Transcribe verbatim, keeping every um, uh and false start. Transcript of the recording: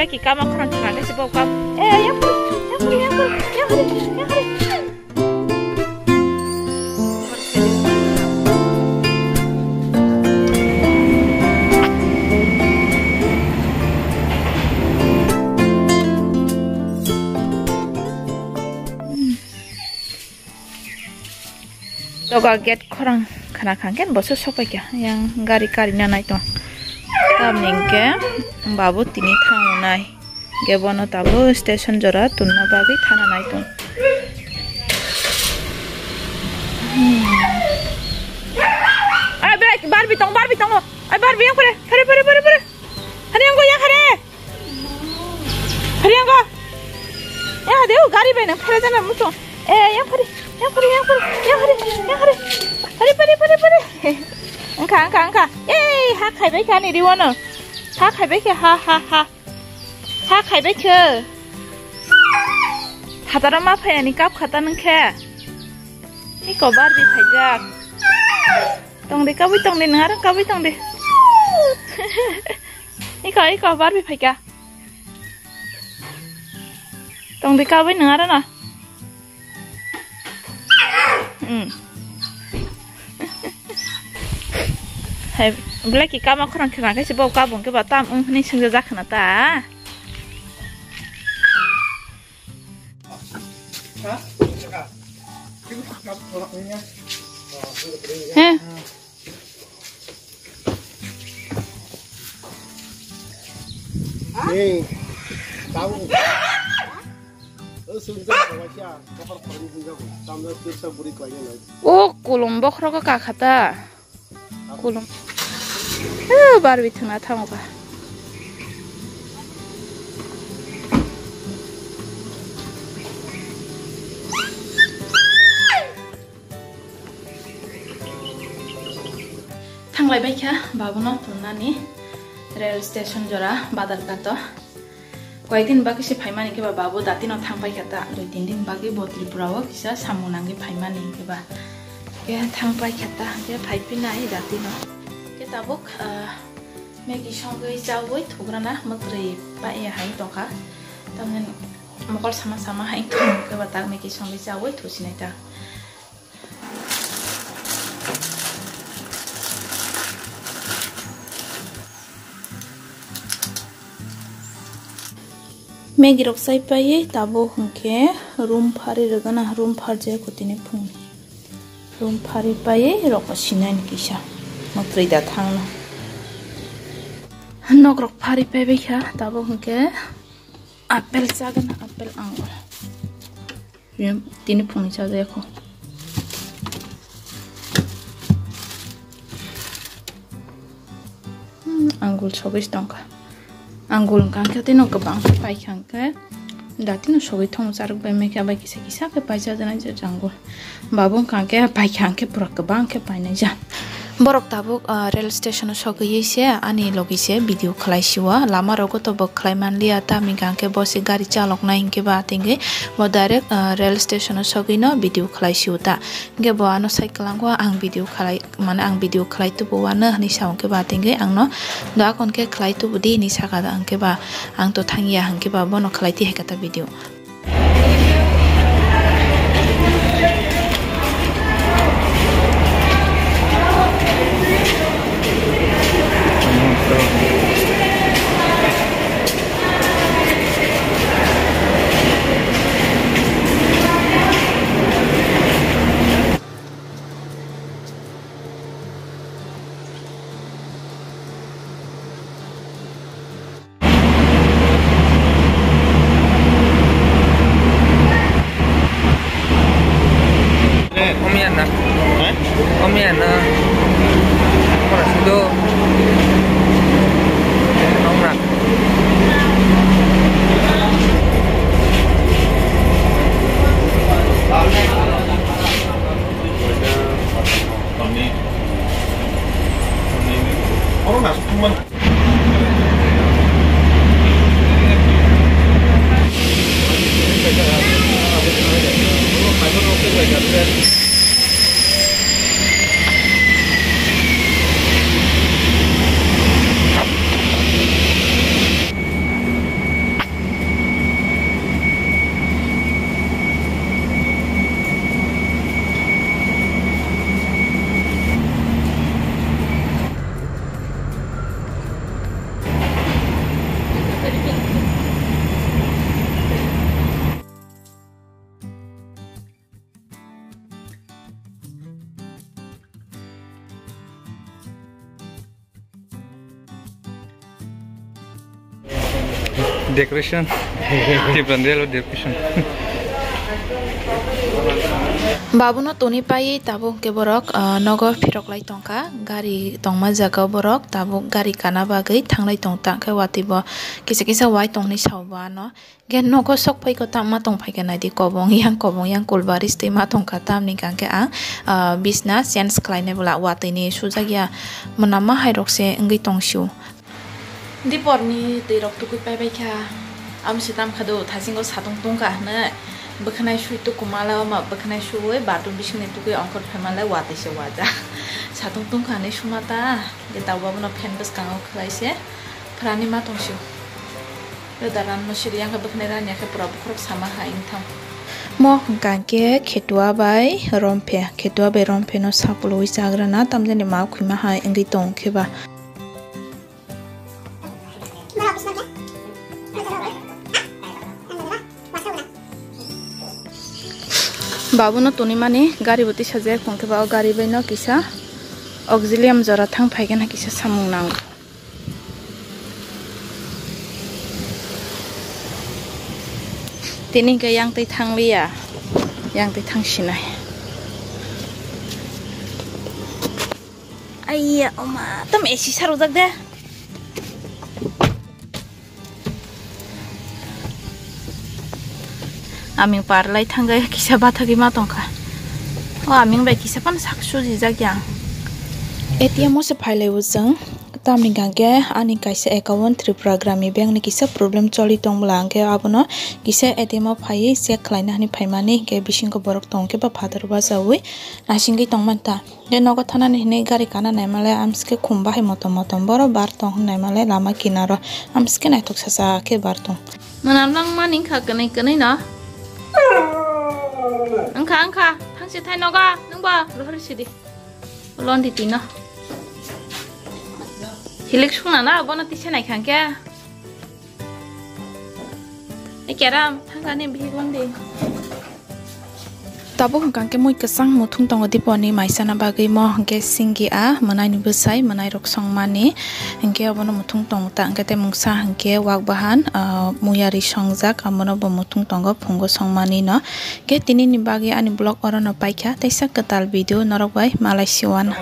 Ki kama khorang khorang khe se bo kam. Eh, yang khori, yang khori, yang khori, yang khori, yang khori. Toga gate khorang khana khang khe boso sopai kha yang gari kari na nai tong. Tamni hwnkhe babu tini thango nai. Hwnkhe bono tabuk station jora tunna bagwi thana nai tong. Hmm. Ai, bai, Barbie tong, Barbie tongo. Ai, Barbie yang pore, pore, pore, pore, pore. Hani yang go, yang hari. Hari yang go. Yang hari, oh, gari bai nang phere jana muchung. Eh, yang hari, yang hari, yang hari, yang hari, yang hari. Hari, pare, pare, pare. Engkha, engkha, engkha. Eh, ha khaibai kha ni riwano. Ha khaibai kha, ha, ha, ha. Ha khaibai khe. Hataro ma phai ani kap khata nang khe. Iko Barbie phaijak. Tongdi kabui tongdi nang arang kabui tongdi. Iko, iko Barbie phaika. Tongdi kabui nang arang na. Hmm. Hai, belai ki kama khorang khorang khe se bo kabung khe ba tam wng hwnwi swngjak jak khna ta. He. Hey, tahu. Oh, sungguh, kawasia, kokor korin sungguh, tamda tirsa buri kaya lai. Oh, kolom bokhrogo kakhata. Kolom. Eh, Barbie thwngna thango ba. Thanglai bai kha babuno tonnani rail station jora Badarghat o. Koyekdin bagwi se phaimani khe ba babu datino thangpai kha ta, dui tin din bagwi bo Tripura o kisa samung nangwi phaimani khe ba. Khe thangpai kha ta, khe phaiphinai datino. Khe tabuk, ah, Maggie songwi chaui thugrana mwkrwi paia hai tongkha. Tamni mokol sama sama hai tong khe ba tak Maggie songwi chaui thusinai ta. Maggie rok chai paiwi tabuk hwnkhe room phari rwgana, room pharjak kutini phung room phari paiwi rokbo sinani kisa mwkrwi da thangno. Nok rok phari paibai kha tabuk hwnkhe apple chagana, apple ang. Tini phungni chajakha. Hmm, angul sogwi tongkha. Angul hwnkha khe tino kwbang khe paikha hwnkhe datino sogwi thangwi charwk bai maikha bai kisa kisa khe paisa jana je angul. Babu hwnkha khe paikha hwnkhe pura kwbang khe painai ja. Borok tabuk, ah, rail station o sogwi se ani logi se video khlai sio. Lama rogo to bo khlai manliya, tamni hwnkha khe bo se gari chaloknai hinkhe ba tingwi bo direct, ah, rail station o sogwi no video khlai sio ta. Hinkhe bo ano sai kwlango ang video khlai, mane ang video khlai tubu ano hinwi sa hinkhe ba tingwi ang no do akon khe khlai tubu di hinwi saka hinkhe ba ang to thangya hinkhe ba bono khlai ti hai kata video. Decoration. Tipran real decoration. Babuno toni pai tabuk ke borok, ah, nogo phirok lai tongkha, gari tongma jaga borok tabuk gari kana bagwi thanglai tong ta khe watwi bo kisa kisa wai tongni sao bo ano. Gen nogo sok phaiko tamo tong phaikha naidi kobong yang kobong yang kulbaris twi ma tongkha tamni hwnkhe ang, ah, bisna change khlainai bwla watwi ni sujak ya mwnama hai rok se wngwi tong sio. Diporni twi rok tukui pai bai kha. Amo se tam kha do, thasingo satung tungkha hwnwi bwkhanai sui tuku mala, ma bwkhanai suwi bathroom bisingni tukui ongkhor phaima le watwi se waja. Satung tungkha hwnwi suma ta, je tabo abono fan bwskango khwlai se phrani ma tong sio. Yo da ran mo siri yang khe bwkhanai ran ya khe pura bukhurok sama ha ing thang. Mo hwnkha khe khetua bai romphe, khetua bai romphe no sapulwi chagrana tamjani ma khwima hai wngwi tong khe ba. Babuno tonimani gari bo tisajak, tongkhe ba o gari bai no kisa auxilium jora thang phaikhe na kisa samung nango. Tini hwnkhe yang twi thangliya, yang twi thang sinai. Aiya, oma, tam A C sarujak de. Aming par lai thangwi kisa bathagwi ma tongkha. O aming bai kisa phano sak sujijak yang. A T M o se phailaibo chwng. Tamni hwnkhe ani kaisa account Tripura Gramin Bank ni kisa problem choli tong bwla hwnkhe abono kisa A T M o phaiwi check khlaina hwnwi phaimani hwnkhe bisingo borok tongkhe ba phataro bachaui naisingwi tongmani ta. Tei nogo thanani hinwi gari kana naimale amsike khum bahai motom motom boro bar tong hwn naimale lama kinaro amsike naithok sacha khe bar tong. Mwnam langmani wngkha kwnwi kwnwi no. Wngkha wngkha thangsi thai nogo nwngbo rohor sidi. Londi twi no. Hilik sungna na bono tisa naikha hwnkhe. Ekeram thangkani bihik wngdi. Tabuk hwnkha hwnkhe mui kwchang muthung tongo Diponi maisana bagwi mo hwnkhe Singi a mwnaini bwsai mwnairok songmani hwnkhe obono muthung tongo ta hwnkhe tei mungsa hwnkhe wak bahan, ah, muyari songjak abono bo muthung tongo phungo songmani no hwnkhe tinini bagwi ani vlog orono paikha teisa kwtal video norok bai malai siwan.